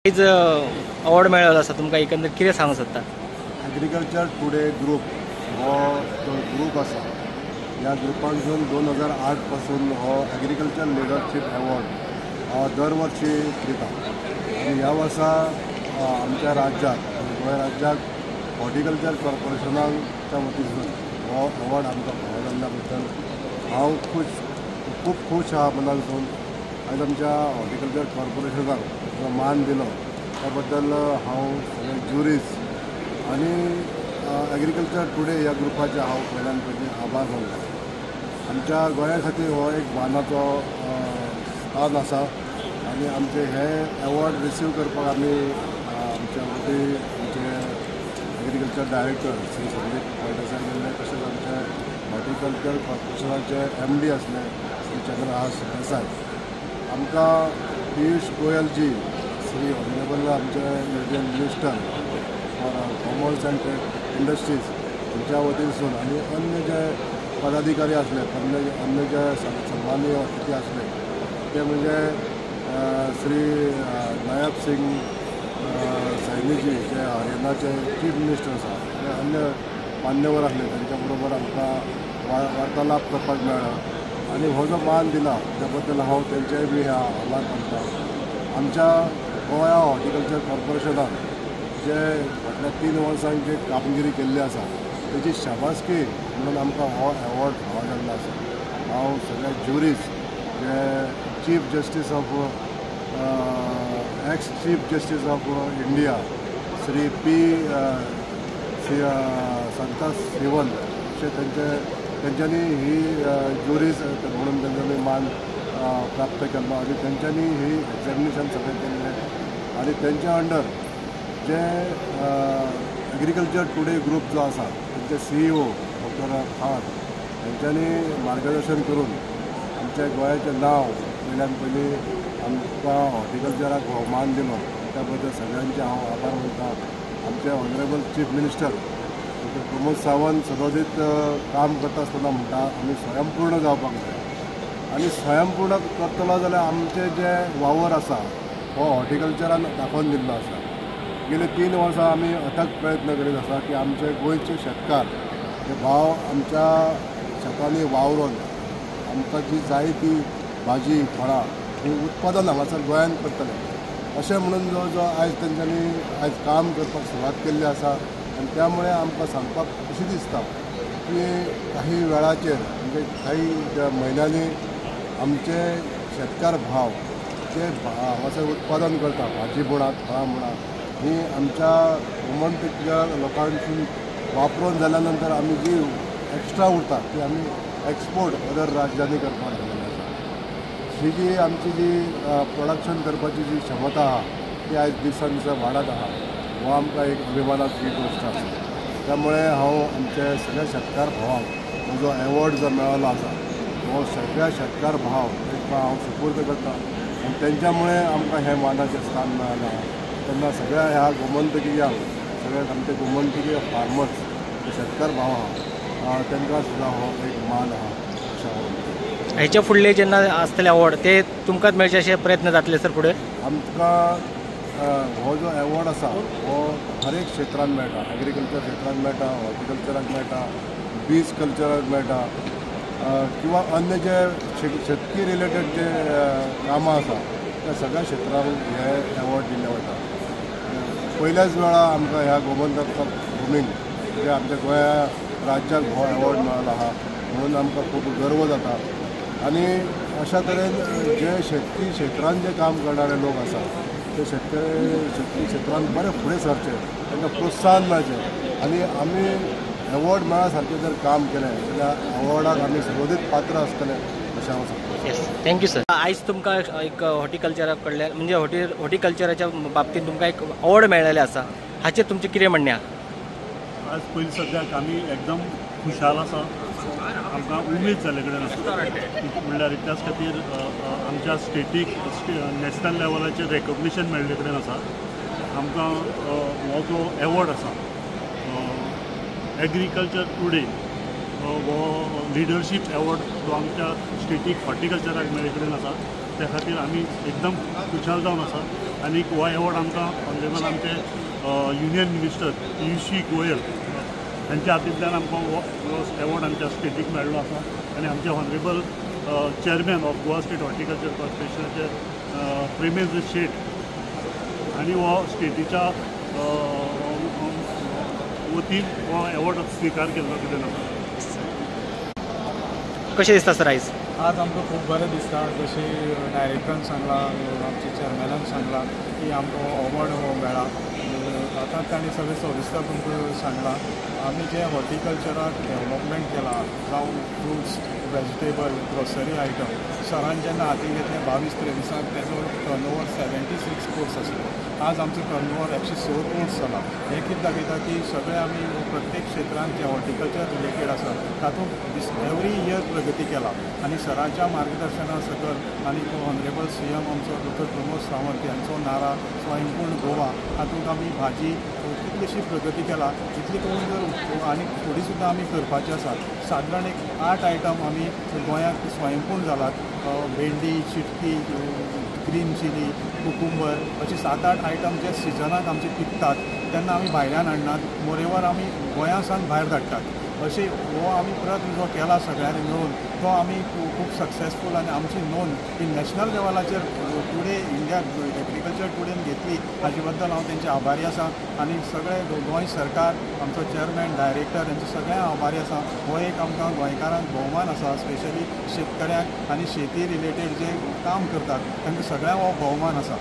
आयज अवॉर्ड मेळ्ळो आसा तुमकां एकंदर कितें सांगूंक सोदता? एग्रीकल्चर टुडे ग्रूप हो जो ग्रूप आसा, ह्या ग्रुपांतसून 2008 पासून हो एग्रीकल्चर लिडरशीप अवॉर्ड दर वर्सी दिता आनी ह्या वर्सा आमच्या राज्याक, गोंय राज्याक हॉर्टिकल्चर कॉर्पोरेशनाच्या वतीसून हो अवॉर्ड आमकां फावो जाल्ल्या बद्दल हांव खूश, खूब खूश आहा मनानसून. आयज आमच्या हॉर्टिकल्चर कॉर्पोरेशनाक जो मान दिलो त्या बद्दल हांव सगळे ज्युरीज आनी एग्रीकल्चर टुडे ह्या ग्रुपाचे हांव पयल्यान पयलीं आभार मानता. आमच्या गोंया खातीर हो एक मानाचो स्थान आसा आनी आमचे हे एवॉर्ड रिसीव करपाक आमी आमच्या वती आमचे एग्रीकल्चर डायरेक्टर श्री संदीप फळदेसाय गेल्ले, तशेंच आमचे हॉर्टिकल्चर कॉर्पोरेशनाचे MD आसले श्री चंद्रहास देसाय, आमकां पियुष गोयल जी श्री ऑनरेबल आमचे Union minister for commerce and trade industries हांच्या वतीनसून आनी अन्य जे पदाधिकारी आसले, अन्य जे सन्मानीय अतिथी आसले ते म्हणजे श्री नायब सिंग सैनीजी जे हरियाणाचे चीफ मिनिस्टर आसा, ते अन्य मान्यवर आसले, तांच्या बरोबर आमकां वार्तालाप करपाक मेळ्ळो आनी हो जो मान दिला त्या बद्दल हांव तेंचेय बी आभार मानता. आमच्या गोवा हॉर्टिकल्चर कॉर्पोरेशनान जे फाटल्या 3 वर्सांक जे कामगिरी केल्ली आसा तेजी शाबासकी म्हणून आमकां हो एवॉर्ड फावो जाल्लो आसा. हांव सगळ्या ज्युरीज जे chief justice of ex chief justice of India Shri P Santa Sivan अशें तेंच्यांनी ही ज्युरीज म्हणून तेंच्यांनी मान प्राप्त केल्लो आनी तेंच्यांनी ही एग्जामिनेशन सगळें केल्लें आनी तेंच्या अंडर जे एग्रीकल्चर टुडे ग्रूप जो आसा तेंचे CEO doctor Khan तेंच्यांनी मार्गदर्शन करून आमच्या गोंयाचें नांव पयल्यान पयलीं आमकां हॉर्टिकल्चराक हो मान दिलो त्या बद्दल सगळ्यांचे हांव आभार मानता. आमचे honourable chief minister doctor Pramod Sawant सदोदीत काम करता आसतना म्हणटा आमी स्वयंपूर्ण जावपाक जाय आनी स्वयंपूर्ण करतलो जाल्यार आमचे जे वावर आसा हो हॉर्टिकल्चरान दाखोवन दिल्लो आसा. गेले 3 वर्सां आमी अथक प्रयत्न करीत आसा की आमचे गोंयचे शेतकार जे भाव आमच्या शेतांनी वावरून आमकां जी जाय ती भाजी फळां ही उत्पादन हांगासर गोंयांत करतले अशें म्हणून जो जो आयज तेंच्यांनी आयज काम करपाक सुरवात केल्ली आसा आनी त्यामुळे आमकां सांगपाक खुशी दिसता की काही वेळाचेर म्हणजे काही म्हयन्यांनी आमचे शेतकार भाव जे हांगासर उत्पादन करता भाजी म्हणात फळां म्हणात ही आमच्या गोमंतकीय लोकांसून वापरून जाल्या नंतर आमी जी एक्स्ट्रा उरता ती आमी एक्सपोर्ट अदर राज्यांनी करपाक लागलेली आसा. ही जी आमची जी प्रोडक्शन करपाची जी क्षमता आहा ती आयज दिसान दिसा वाडत आहा, हो आमकां एक अभिमानाची गोश्ट आसा. त्यामुळे हांव आमचे सगळ्या शेतकार भावांक हो जो एवॉर्ड जो मेळ्ळो आसा हो सगळ्या शेतकार भाव तांकां हांव सुपूर्द करता आनी तेंच्यामुळे आमकां हें मानाचें स्थान मेळ्ळां आहा. तेन्ना सगळ्या ह्या गोमंतकीयांक, सगळ्या आमचे गोमंतकीय फार्मर्स शेतकार भाव आहा तांकां सुद्दां हो एक मान आहा अशें हांव म्हणटा. हेच्या फुडले जेन्ना आसतले अवॉर्ड ते तुमकांच मेळचे अशे प्रयत्न जातले सर फुडें? आमकां हो जो एवॉर्ड आसा हो हर एक क्षेत्रान मेळटा, एग्रीकल्चर क्षेत्रान मेळटा, हॉर्टिकल्चराक मेळटा, बीच कल्चराक मेळटा किंवा अन्य जे शेतकी रिलेटेड जे कामां आसा त्या सगळ्या क्षेत्रांक हे एवॉर्ड दिल्ले वता. पयल्याच वेळा आमकां ह्या गोमंतक भुमीक म्हणजे आमच्या गोंया राज्याक हो एवॉर्ड मेळ्ळो आहा म्हणून आमकां खूब गर्व जाता आनी अशा तरेन जे शेतकी क्षेत्रान जे काम करणारे लोक आसा ते शेतकी क्षेत्रान बरें फुडें सरचें, तांकां प्रोत्साहन मेळचें आनी आमी एवॉर्ड मेळा सारकें जर काम केलें जाल्यार एवॉर्डाक आमी सदोदीत पात्र आसतले अशें हांव सांगता. Yes, thank you sir. आयज तुमकां एक हॉर्टिकल्चरा कडल्यान म्हणजे हॉर्टिकल्चराच्या बाबतींत तुमकां एक अवॉर्ड मेळ्ळेलें आसा, हाचेर तुमचें कितें म्हणणें आहा? आज पयलीं सद्याक आमी एकदम खुशाल आसा, आमकां उमेद जाल्ले कडेन आसा, म्हणल्यार त्याच खातीर आमच्या स्टेटीक नॅशनल लेवलाचेर रेकग्निशन मेळ्ळे कडेन आसा. आमकां हो जो एवॉर्ड आसा एग्रीकल्चर टुडे हो लिडरशीप एवॉर्ड जो आमच्या स्टेटीक हॉर्टिकल्चराक मेळ्ळे कडेन आसा, त्या खातीर आमी एकदम खुशाल जावन आसा. आनी हो एवॉर्ड आमकां ऑनरेबल आमचे युनियन मिनिस्टर पियुष गोयल हांच्या हातींतल्यान आमकां हो एवॉर्ड आमच्या स्टेटीक मेळ्ळो आसा. आनी आमचे honourable chairman of Goa state horticulture कॉर्पोरेशनाचे Premendra Shet आनी हो स्टेटीच्या वतीन हो एवॉर्ड स्विकार केल्लो कितें आसा. कशें दिसता सर आयज? आज आमकां खूब बरें दिसता. जशें डायरेक्टरान सांगलां, आमच्या चेअरमॅनान सांगलां की आमकां अवॉर्ड हो मेळ्ळा. आतां तांणी सगळें सविस्तर तुमकां सांगलां. आमी जें हॉर्टिकल्चराक डेवलपमेंट केलां, जावं फ्रुट्स, वेजिटेबल, ग्रोसरी आयटम, सरान जेन्ना हाती घेतलें 22-23 तेजो टर्नओवर 76 क्रोर्स आसलो. आज आमचो टर्नओवर 106 क्रोर्स जाला. हें कितें दाखयता की सगळें आमी प्रत्येक क्षेत्रांत जें हॉर्टिकल्चर रिलेटेड आसा तातूंत एवरी इयर प्रगती केला. आनी सराच्या मार्गदर्शना सकयल आनी ऑनरेबल CM आमचो डॉक्टर प्रमोद सावंत हांचो नारा स्वयंपूर्ण गोवा, हातूंत आमी भाजी कितलीशी प्रगती केला इतली करून जर आनी थोडी सुद्दां आमी करपाची आसा. सादारण एक 8 आयटम आमी गोंयांत स्वयंपूर्ण जालात. भेंडी, चिटकी, ग्रीन चिली, कुकुंबर अशे 7-8 आयटम जे सिजनाक आमचे पिकतात तेन्ना आमी भायल्यान हाडनात, मोरेवर आमी गोंया सावन भायर धाडटात. अशें हो आमी प्रयत्न जो केला सगळ्यांनी मेळून तो आमी खूब सक्सेसफूल आनी आमची नोंद ही नॅशनल लेवलाचेर टुडे इंडिया एग्रीकल्चर टुडेन घेतली हाजे बद्दल हांव तेंचे आभारी आसा. आनी सगळे गोंय सरकार, आमचो चेअरमॅन, डायरेक्टर हेंचे सगळ्यांक आभारी आसा. हो एक आमकां गोंयकारांक भोवमान आसा, स्पेशली शेतकऱ्यांक आनी शेती रिलेटेड जे काम करतात तांकां सगळ्यांक हो भोवमान आसा.